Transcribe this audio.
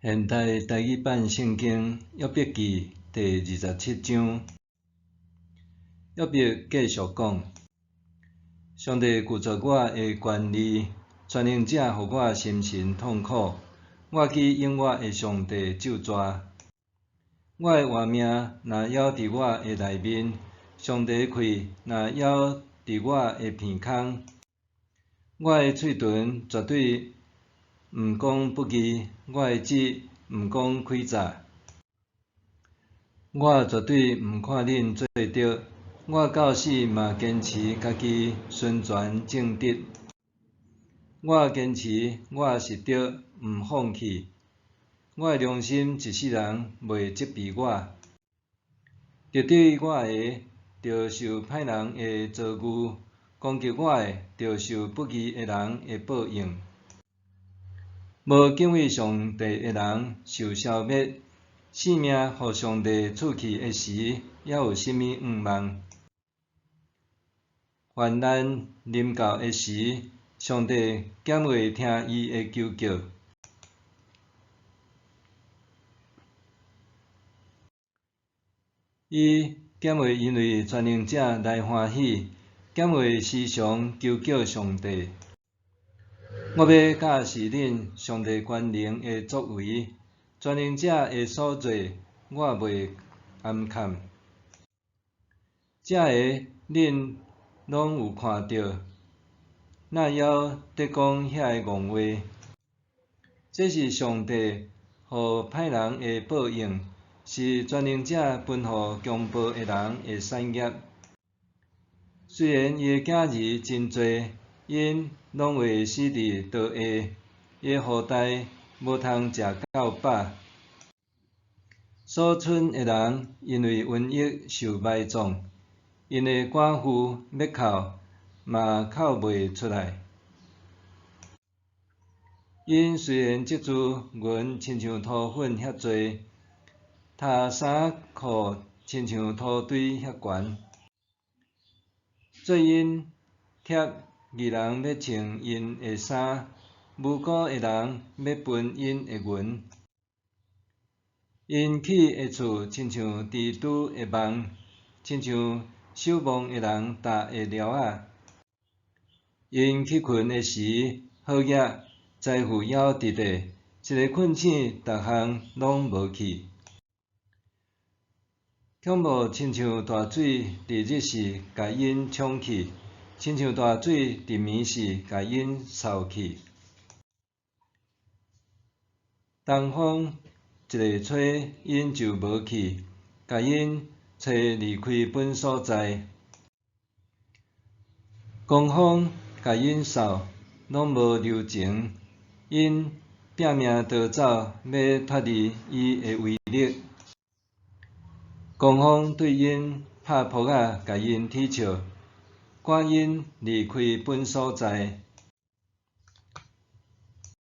現代台語版聖經約伯記第二十七章，約伯繼續講：上帝拒絕我的權利，全能者予我心神痛苦，我去應我的上帝咒詛。我的活命若猶佇我的內面，上帝的氣若猶佇我的鼻孔，我的喙唇絕對毋講不義，我的舌毋講詭詐。我絕對毋看恁做著，我到死嘛堅持家己純全正直。我堅持我是著，毋放棄。我的良心一世人袂責備我。敵對我的，著受歹人的遭遇；攻擊我的，著受不義的人的報應。無敬畏上帝的人受消滅，性命予上帝賜去的時，猶有啥物願望？患難臨到的時，上帝敢會聽伊的求叫？伊敢會因為全能者來歡喜？敢會時常求叫上帝？我欲教示恁上帝權能的作為，全能者的所做，我袂掩崁。這个恁攏有看著，哪猶咧講遐个戇話？這是上帝予歹人的報應，是全能者分予強暴的人的產業。雖然伊的囝兒真濟，𪜶攏會死佇刀下，伊的後代無通食到飽。所村的人因為瘟疫受埋葬，𪜶的寡婦欲哭嘛哭袂出來。𪜶雖然積聚銀親像塗粉遐濟，疊衫褲親像土堆遐懸，做𪜶貼義人欲穿𪜶的衫，無辜的人欲分𪜶的銀。𪜶起的厝親像蜘蛛的網，親像守望的人搭的寮仔。𪜶去睏的時，好額財富猶佇咧，一个睏醒，逐項攏無去。恐怖親像大水佇日時共𪜶沖去，親像大水佇暝時共𪜶掃去。東風一个吹，𪜶就無去，共𪜶吹離開本所在。狂風共𪜶掃，攏無留情。𪜶拚命逃走，欲脫離伊的威力。狂風對𪜶拍噗仔，共𪜶啼笑，趕𪜶離開本所在。